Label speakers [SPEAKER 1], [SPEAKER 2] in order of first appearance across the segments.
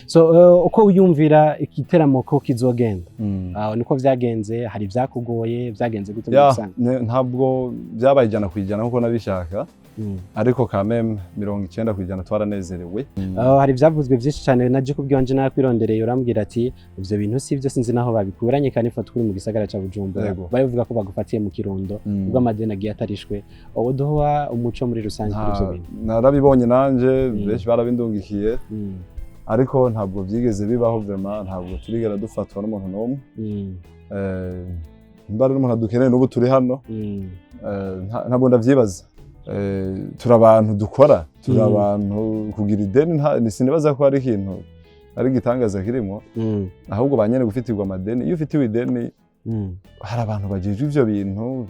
[SPEAKER 1] So uko wiyumvira igiteramo ko kizogenda, niko vyagenze? Hari vyakugoye? Vyagenze gute muri rusange?
[SPEAKER 2] Ntabwo byabaye 100% nkuko nabishaka, ariko quand même 90% twaranezerewe.
[SPEAKER 1] Hari ivyavuzwe vyinshi cyane. Naje kubwanje nakwirondereye, urambwira ati ivyo bintu si byo, sinzi naho babikuranye, kandi ifoto uri mu gisagara ca Bujumbura. Babivuga ko bagufatiye mu Kirundo ubwo amadeni agiye atarishwe. Ubu duha umuco muri rusange kuri ivyo bintu.
[SPEAKER 2] Narabibonye nanje, benshi barabindungikiye, ariko ntabwo byigeze bibaho vraiment. Ntabwo turigera dufatwa n'umuntu n'umwe. Nimba ari n'umuntu adukeneye, n'ubu turi hano. Ntabwo ndavyibaza. Turi abantu dukora, turi abantu kugira ideni sinibaza ko hari ikintu ari igitangaza kirimo. Ahubwo ba nyene gufitirwa amadeni, iyo ufitiwe ideni, hari abantu bajejwe ivyo bintu,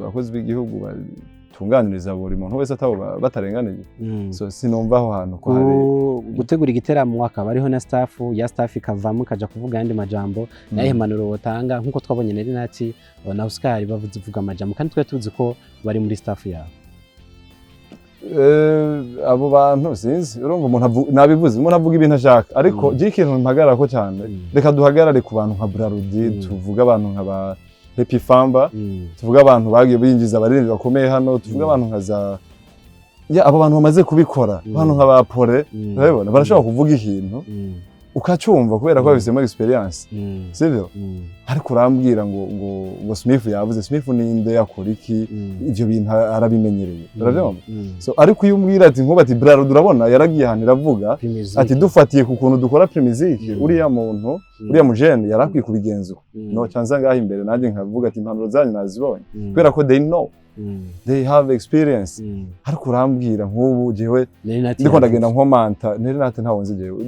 [SPEAKER 2] abakozi b'igihugu batunganiriza buri muntu wese atabo batarenganije. So sinumva aho hantu ko hari
[SPEAKER 1] Gutegura igiteramo akaba ariho na staff ya staff ikavamo ikaja kuvuga ayandi majambo, naye impanuro wotanga, nk'uko twabonye Nelly Nat na Oscar bavuze uvuga amajambo kandi twe tuzi ko bari muri staff yawe.
[SPEAKER 2] Abo bantu sinzi. Urumva umuntu nabivuze, umuntu avuga ibintu ashaka, ariko je ikintu mpagararako cyane, reka duhagarare ku bantu nka Brarudi, tuvuge abantu nka ba Happy Famba, tuvuge abantu bagiye binjiza abaririmbyi bakomeye hano, tuvuge abantu nka za ya abo bantu bamaze kubikora, abantu nka ba Pole. Urabibona, barashobora kuvuga ikintu ukacyumva kubera ko babifitemo experience, sivyo? Ariko urambwira ngo Smith yavuze. Smith ninde? Yakora iki? Ivyo bintu arabimenyereye, urabyumva? So ariko iyo umbwira ati nkuba ati Brarudi, urabona yaragiye ahantu iravuga
[SPEAKER 1] Primusic.
[SPEAKER 2] ati dufatiye ku kuntu dukora Primusic, uriya muntu, uriya mujene yari akwiye kubigenza uko, no canza ngaho imbere nanjye nkavuga ati impanuro zanyu nazibonye, kubera ko they know, they have experience. Ariko urambwira nk'ubu jewe
[SPEAKER 1] Nelly Nat
[SPEAKER 2] ndiko ndagenda
[SPEAKER 1] yavuze.
[SPEAKER 2] nkomanta Nelly Nat, ntawo nzi jewe.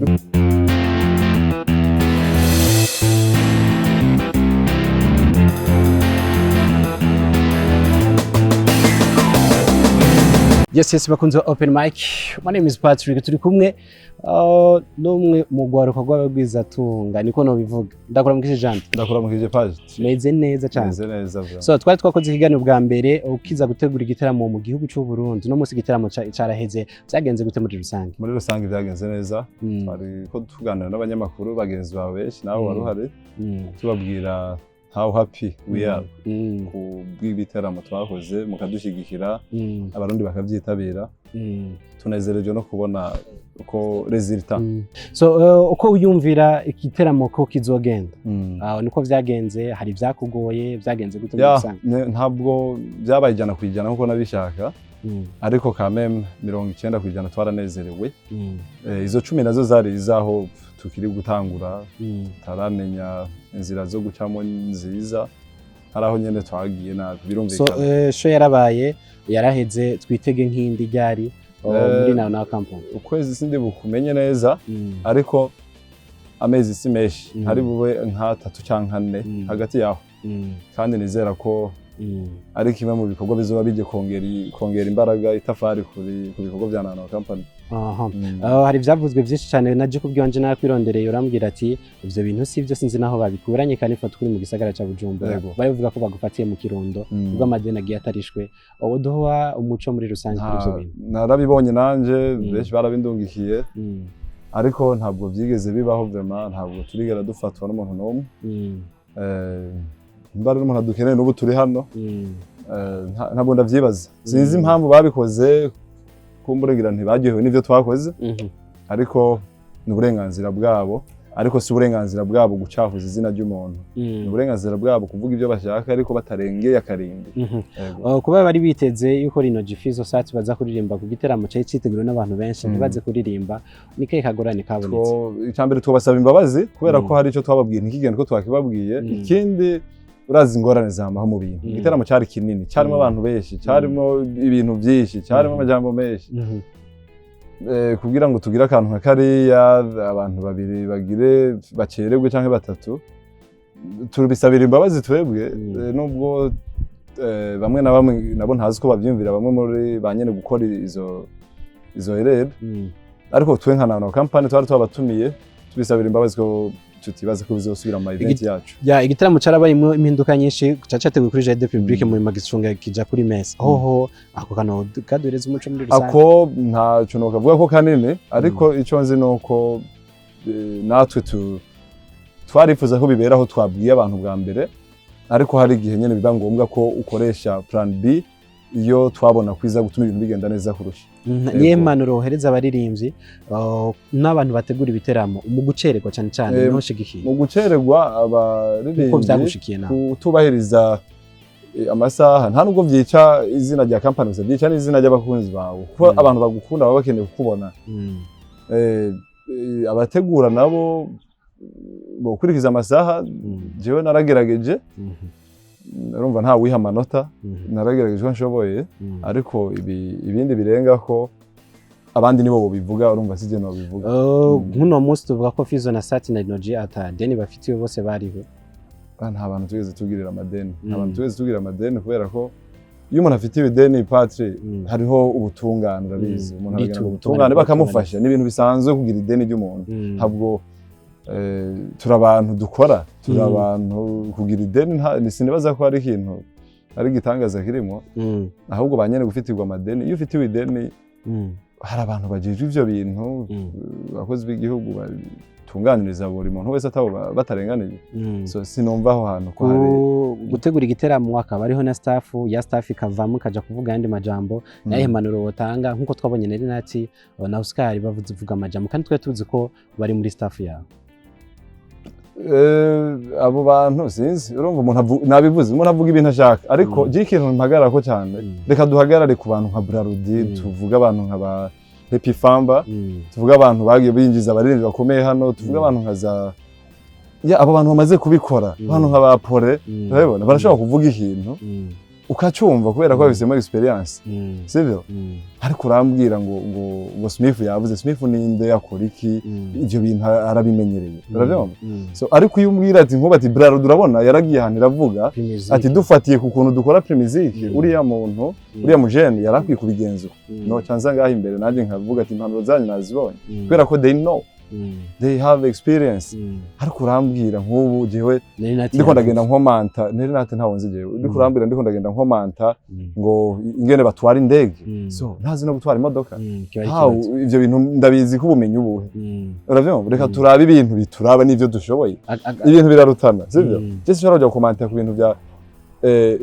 [SPEAKER 1] Yes, bakunze ba Open Mic. My name is Patrick. Turi kumwe n'umwe mu rwaruka rw'abagwizatunga, niko nobivuga. Ndakuramukije Jean.
[SPEAKER 2] Ndakuramukije page.
[SPEAKER 1] Meze neza cyane.
[SPEAKER 2] Meze neza vraiment.
[SPEAKER 1] So twari twakoze ikiganiro bwa mbere ukiza gutegura igiteramo mu gihugu cy'u Burundi. No munsi igiteramo caraheze. Byagenze gute muri rusange?
[SPEAKER 2] Muri rusange byagenze neza. Twari ko tuganira n'abanyamakuru bagenzi bawe benshi, nawe wari uhari, tubabwira how happy we are ku bw'ibiteramo twakoze, mukadushyigikira, Abarundi bakabyitabira. Tunezerejwe no kubona uko résultat.
[SPEAKER 1] So uko wiyumvira igiteramo ko kizogenda, niko vyagenze? Hari vyakugoye? Vyagenze gute muri rusange?
[SPEAKER 2] Ntabwo byabaye 100% nkuko nabishaka, ariko quand même 90% twaranezerewe. Izo 10 nazo zari izaho tukiri gutangura, tutaramenya inzira zo gucamo nziza, hari aho nyene twagiye nabi.
[SPEAKER 1] So
[SPEAKER 2] Birumvikana.
[SPEAKER 1] Show yarabaye, yaraheze. Twitege nk'indi ryari muri Nawe Nawe Company?
[SPEAKER 2] Ukwezi sindi bukumenye neza, ariko amezi si menshi, hari bube nk'atatu canke ane hagati yaho, kandi nizera ko ari kimwe mu bikorwa bizoba bijye kongera imbaraga, itafari kuri ku bikorwa bya Nano Company.
[SPEAKER 1] Hari ivyavuzwe vyinshi cyane. Naje kubwanje nakwirondereye, urambwira ati ivyo bintu si byo, sinzi naho babikuranye, kandi ifoto uri mu gisagara ca Bujumbura. Babivuga ko bagufatiye mu Kirundo ubwo amadeni agiye atarishwe. Ubu duha umuco muri rusange kuri ivyo bintu.
[SPEAKER 2] Narabibonye nanje, benshi barabindungikiye, ariko ntabwo byigeze bibaho vraiment. Ntabwo turigera dufatwa n'umuntu n'umwe. Nimba ari n'umuntu adukeneye, n'ubu turi hano. Ntabwo ndavyibaza, sinzi impamvu babikoze, kumbura ntibaryohewe n'ivyo twakoze, ariko ni uburenganzira bwabo, ariko si uburenganzira bwabo gucafuza izina ry'umuntu. Ni uburenganzira bwabo kuvuga ibyo bashaka, ariko batarengeye akarimbi. Yego.
[SPEAKER 1] Kuba bari biteze yuko Lino G Fizzo Sat baza kuririmba ku giteramo cari citeguriwe n'abantu benshi, ntibaze kuririmba, ni kahe kagorane kabonetse?
[SPEAKER 2] Icya mbere twabasaba imbabazi kubera ko hari icyo twababwiye ntikigende ko twakibabwiye. Ikindi, urazi ingorane zamaho mu bintu. Igiteramo cyari kinini, cyarimo abantu benshi, cyarimo ibintu byinshi, cyarimo amajambo menshi. Kugira ngo tugire akantu nka kariya, abantu babiri bagire bacererwe cyangwa batatu, tubisabira imbabazi twebwe. Nubwo bamwe na bamwe nabo ntazi ko bavyumvira, bamwe muri ba nyene gukora izo erreur, ariko twe nka Nano Company twari twabatumiye, tubisabira imbabazi ko tutibaza ko bizosubira mu ma event yacu.
[SPEAKER 1] Ya, igitaramo carabayimwo impinduka nyinshi. Caca categuwe kuri Jardin Public, mu magicunga kija kuri mess. Hoho ako kano kaduhereza umuco muri rusange.
[SPEAKER 2] Ako ntaco nokavuga ko kanini, ariko ico nzi nuko Natwe twarifuza ko bibera aho twabwiye abantu bwa mbere, ariko hari igihe nyene biba ngombwa ko ukoresha plan B iyo twabona kwiza gutuma ibintu bigenda neza kurusha.
[SPEAKER 1] Niyo mpanuro wohereza abaririmbyi n'abantu bategura ibiteramo mu gucererwa cyane cyane, ntushigikiye?
[SPEAKER 2] Mu gucererwa
[SPEAKER 1] Kuko
[SPEAKER 2] abaririmbyi
[SPEAKER 1] byagushikiye nawe.
[SPEAKER 2] Kutubahiriza amasaha, nta nubwo byica izina rya company gusa, byica n'izina ry'abakunzi bawe, kuko abantu bagukunda baba bakeneye kukubona. Abategura nabo bokurikiza amasaha. Jewe naragerageje, urumva nta wiha amanota, naragerageje uko nshoboye, ariko ibindi birenga ko abandi nibo bobivuga, urumva sije nobivuga.
[SPEAKER 1] Nk'uno munsi tuvuga ko Fizo na Sat na Lino G ata deni bafitiwe, bose bariho.
[SPEAKER 2] Ah, nta bantu tugeze tugirira amadeni, nta bantu tugeze tugirira amadeni, kubera ko iyo umuntu afite ibideni, Patri, hariho ubutungane, urabizi, umuntu aragenda mu butungane bakamufasha. Ni ibintu bisanzwe kugira ideni ry'umuntu. Ntabwo turi abantu dukora, turi abantu kugira ideni sinibaza ko hari ikintu ari igitangaza kirimo. Ahubwo ba nyene gufitirwa amadeni, iyo ufitiwe ideni, hari abantu bajejwe ivyo bintu, abakozi b'igihugu batunganiriza buri muntu wese atabo batarenganije. So sinumva aho hantu ko hari
[SPEAKER 1] Gutegura igiteramo akaba ariho na staff ya staff ikavamo ikaja kuvuga ayandi majambo, naye impanuro wotanga, nk'uko twabonye Nelly Nat na Oscar bavuze uvuga amajambo kandi twe tuzi ko bari muri staff yawe?
[SPEAKER 2] Abo bantu sinzi, urumva umuntu nabivuze, umuntu avuga ibintu ashaka, ariko je ikintu mpagarara ko cyane, reka duhagarare ku bantu nka Brarudi, tuvuge abantu nka ba Happy Famba, tuvuge abantu bagiye binjiza abaririmbyi bakomeye hano, tuvuge abantu nka za ya abo bantu bamaze kubikora, abantu nka ba Pole, urabibona, barashobora kuvuga ikintu ukacyumva kubera ko babifitemo experience, sivyo? Ariko urambwira ngo Smith yavuze, Smith ninde, yakora iki? Ivyo bintu arabimenyereye, urabyumva? So ariko iyo umbwira ati nkuba ati Brarudi, urabona yaragiye ahantu iravuga
[SPEAKER 1] Primusic.
[SPEAKER 2] ati dufatiye ku kuntu dukora Primusic, uriya muntu, uriya mujene yarakwiye kubigenzura, no canza ngaho imbere nanjye nkavuga ati impanuro zanyu nazibonye, kubera ko they know, they have experience. Ariko urambwira nk'ubu jewe
[SPEAKER 1] Nelly Nat
[SPEAKER 2] ndiko ndagenda
[SPEAKER 1] yavuze.
[SPEAKER 2] nkomanta Nelly Nat ntawo nzi jewe, ndiko urambwira ndiko ndagenda nkomanta ngo ingene batwara indege, so ntazi no gutwara imodoka.
[SPEAKER 1] Kiba ari
[SPEAKER 2] How
[SPEAKER 1] ikibazo.
[SPEAKER 2] ivyo bintu ndabizi ko ubumenyi ubuhe? Uravyumva, reka turabe ibintu bituraba n'ivyo dushoboye. Ibintu birarutana, sivyo? Je sinshobora kujya gukomanta ku bintu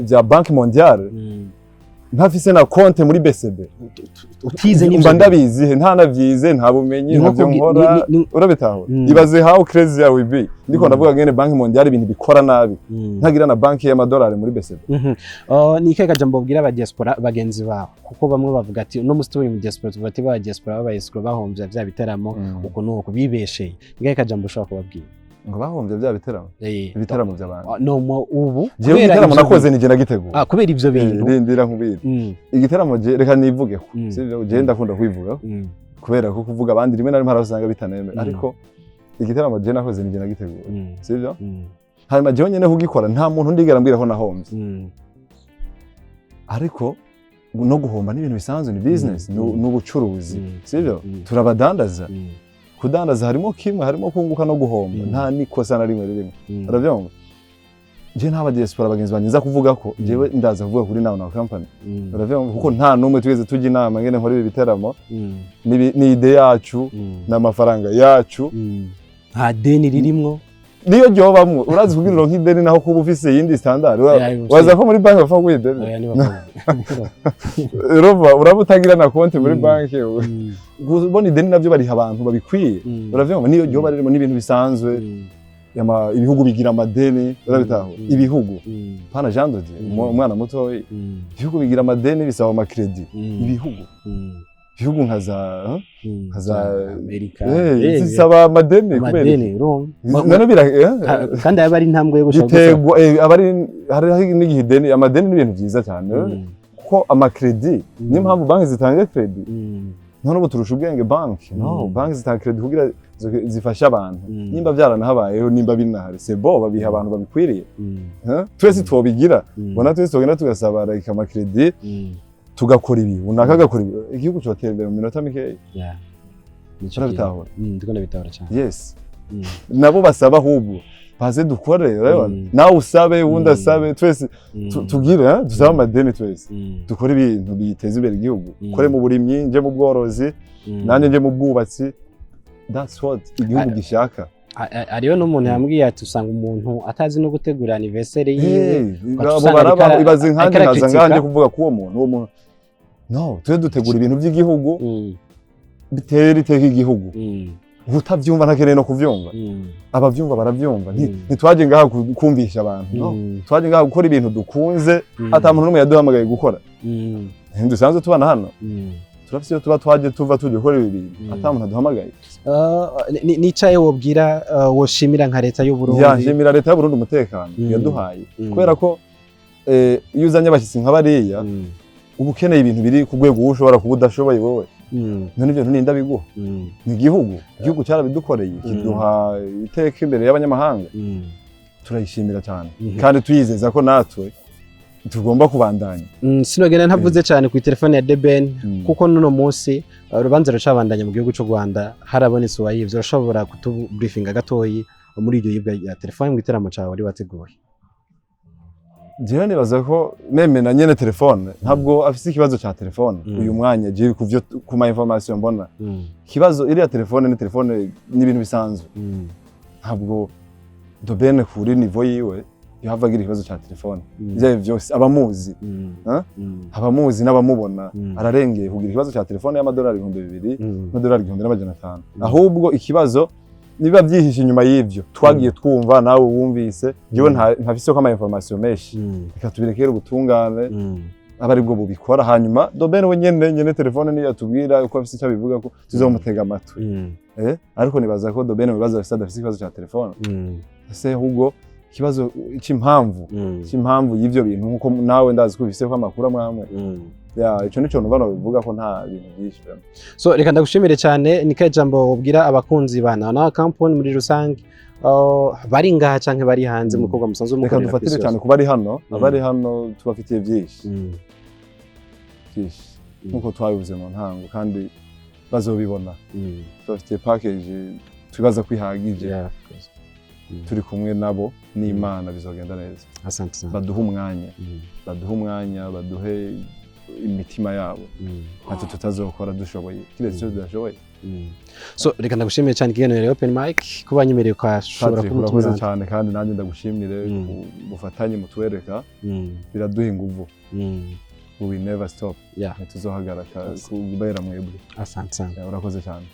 [SPEAKER 2] vya Banque Mondiale ntafise na compte muri BCB.
[SPEAKER 1] Utize n'ivyo
[SPEAKER 2] Mba
[SPEAKER 1] bintu.
[SPEAKER 2] Ndabizi nta navyize, nta bumenyi,
[SPEAKER 1] Ni nko
[SPEAKER 2] ntavyo nkora. Urabitahura? Ibaze how crazy I will be ndiko ndavuga ngene Banque Mondiale ibintu bikora nabi, ntagira na banki y'amadolari muri BCB.
[SPEAKER 1] Ni ikihe kajambo ubwira aba diaspora bagenzi bawe? Kuko bamwe bavuga ati uno musi tubonye mu diaspora, tuvuga ati ba diaspora babaye escroc, bahomvye vya biteramo, uku n'uku bibesheye. Ni ikihe kajambo ushobora kubabwira?
[SPEAKER 2] Ngo bahombye bya biteramo? Ibiteramo by'abantu?
[SPEAKER 1] Ah, no mo ubu
[SPEAKER 2] Jewe
[SPEAKER 1] kubera
[SPEAKER 2] igiteramo
[SPEAKER 1] ivyo
[SPEAKER 2] nakoze
[SPEAKER 1] bintu.
[SPEAKER 2] nije nagitegura.
[SPEAKER 1] Ah, kubera ivyo bintu.
[SPEAKER 2] Rindira nkubwire. Igiteramo je reka nivuge ko sivyo, je ndakunda kwivuga, kubera ko kuvuga abandi rimwe na rimwe hari aho usanga bitanemewe, ariko igiteramo je nakoze nije nagitegura, sivyo? Hanyuma jewe nyene kugikora nta muntu ndigera mbwira ko nahombye, ariko no guhomba ni ibintu bisanzwe, ni business, ni ubucuruzi, sivyo? Turabadandaza. Kudandaza harimo kimwe, harimo kunguka no guhomba. Nta nikosa na rimwe ririmo, urabyumva? Je nta diaspora bagenzi banjye nza kuvuga ko jewe ndaza kuvuga kuri nawe na company, uravyumva? Kuko nta n'umwe twigeze tujya inama ngene nkora ibi biteramo. Ni idée yacu n'amafaranga yacu.
[SPEAKER 1] Nta deni ririmwo.
[SPEAKER 2] Niyo ryobamwo, urazi kugira uronke ideni naho kuba ufise iyindi standard. Waza ko muri banki bapfa kuguha ideni?
[SPEAKER 1] Oya, ntibakunda.
[SPEAKER 2] Urumva uraba utagira na konti muri banki, kubona ideni navyo bariha abantu babikwiye, uravyumva? Niyo ryoba ririmo n'ibintu bisanzwe. Ibihugu bigira amadeni, urabitahura? Ibihugu, pana Jean de Dieu, umwana mutoyi, ibihugu bigira amadeni, bisaba amakredi, ibihugu ibihugu nka za nka za
[SPEAKER 1] Amerika.
[SPEAKER 2] Zisaba amadeni kubera iki?
[SPEAKER 1] Amadeni urumva.
[SPEAKER 2] None bira
[SPEAKER 1] Kandi aba ari intambwe yo gushaka.
[SPEAKER 2] Biterwa, aba ari hariho n'igihe ideni, amadeni ni ibintu byiza cyane, kuko amakredi, niyo mpamvu banki zitanga kredi. None ubu turusha ubwenge banki? No. Banki zitanga kredi kugira zifashe abantu. Nimba byaranahabayeho, nimba binahari, c'est bon, babiha abantu babikwiriye. Huh? Twese twobigira, bona twese tugenda tugasaba like amakredi, tugakora ibi, unaka agakora ibi, igihugu cyotera imbere mu minota mikeya.
[SPEAKER 1] Yeah. Nico.
[SPEAKER 2] Urabitahura?
[SPEAKER 1] Ndiko ndabitahura cyane.
[SPEAKER 2] Yes. Nabo basaba ahubwo baze dukore, urabibona? Nawe usabe, uwundi asabe, twese tugire, dusabe amadeni twese, dukore ibintu biteza imbere igihugu. Ukore mu burimyi, nje mu bworozi, nanjye nje mu bwubatsi. That's what igihugu gishaka.
[SPEAKER 1] Hariho n'umuntu yambwiye ati usanga umuntu atazi no gutegura anniversaire yiwe.
[SPEAKER 2] Hey,
[SPEAKER 1] ugaca
[SPEAKER 2] abo
[SPEAKER 1] usanga
[SPEAKER 2] barabaho. Ibaze nkanjye
[SPEAKER 1] ariko
[SPEAKER 2] nkaza
[SPEAKER 1] arakritika.
[SPEAKER 2] ngaha nje kuvuga k'uwo muntu, uwo muntu no twe dutegura ibintu by'igihugu, bitera iteka igihugu. Utavyumva ntakeneye no kuvyumva. Abavyumva baravyumva. Ntitwaje ngaha kumvisha abantu, no. Twaje ngaha gukora ibintu dukunze, ata muntu n'umwe yaduhamagaye gukora. Ntidusanzwe tubana hano, turafise iyo tuba twaje tuva, tuje gukora ibi bintu ata muntu aduhamagaye.
[SPEAKER 1] Nicaye wobwira, woshimira nka leta y'u Burundi?
[SPEAKER 2] Yanshimira leta y'u Burundi umutekano yaduhaye, kubera ko iyo uzanye abashyitsi nka bariya, uba ukeneye ibintu biri ku rwego wowe ushobora kuba udashoboye wowe. None ibyo bintu ninde abiguha? Ni igihugu. Igihugu cyarabidukoreye, kiduha iteka imbere y'abanyamahanga. Turayishimira cyane, kandi tuyizeza ko natwe tugomba kubandanya.
[SPEAKER 1] Sinogenda ntavuze cyane ku telefone ya The Ben, kuko nuno munsi urubanza rucabandanya mu gihugu cy'u Rwanda, harabonetse uwayivye. Urashobora kutubriefinga gatoyi muri iryo yibwa ya telefone mu gitaramo cawe wari wateguye?
[SPEAKER 2] Jewe nibaza ko même na nyene telefone ntabwo afise ikibazo ca telefone uyu mwanya. Jewe kuvyo ku ma information mbona, ikibazo iriya telefone ni telefone, ni ibintu bisanzwe. Ntabwo The Ben kuri niveau yiwe yohava agira ikibazo ca telefone. Ivyo ari vyose abamuzi, Huh? Abamuzi n'abamubona, ararengeye kugira ikibazo ca telefone y'amadolari 2000, amadolari 1500. Ahubwo ikibazo niba byihishe inyuma y'ivyo twagiye twumva, nawe wumvise, jewe ntafise ko ama information menshi. Reka tubirekere ubutungane, aba aribwo bubikora. Hanyuma The Ben we nyene, nyene telefone, niyo yatubwira uko afise icyo abivuga ko tuzomutega amatwi. Ariko nibaza ko The Ben mu bibazo afise adafise ikibazo ca telefone. Ese ahubwo ikibazo cy'impamvu y'ivyo bintu, nkuko nawe ndazi ko ubifise ko amakuru amwe amwe. Ya, ico nico numva nobivuga ko nta bintu byinshi vraiment.
[SPEAKER 1] So reka ndagushimire cyane. Ni kahe jambo wobwira abakunzi ba na company muri rusange, bari ngaha canke bari hanze, mu bikorwa musanzwe
[SPEAKER 2] Reka
[SPEAKER 1] mukorera
[SPEAKER 2] dufatire
[SPEAKER 1] kw'isi
[SPEAKER 2] cyane
[SPEAKER 1] yose?
[SPEAKER 2] ku bari hano. Abari hano tubafitiye byinshi, byinshi, nkuko twabivuze mu ntango, kandi bazobibona. Tubafitiye package twibaza ko ihagije.
[SPEAKER 1] Yeah, of course.
[SPEAKER 2] Turi kumwe nabo n'Imana, bizogenda neza.
[SPEAKER 1] Asante sana.
[SPEAKER 2] Baduhe umwanya, baduhe umwanya, baduhe imitima yabo. Ntacyo tutazokora dushoboye, kiretse icyo tudashoboye.
[SPEAKER 1] So reka ndagushimiye cyane ikiganiro Open Mic, kuba nyemereye ukashobora
[SPEAKER 2] Patrick,
[SPEAKER 1] kumutumira.
[SPEAKER 2] urakoze cyane, kandi nanjye ndagushimire ku bufatanye mutuwereka. Biraduha inguvu. We will never stop. Ntituzohagarara kubera mwebwe.
[SPEAKER 1] Asante sana.
[SPEAKER 2] Yeah, urakoze cyane.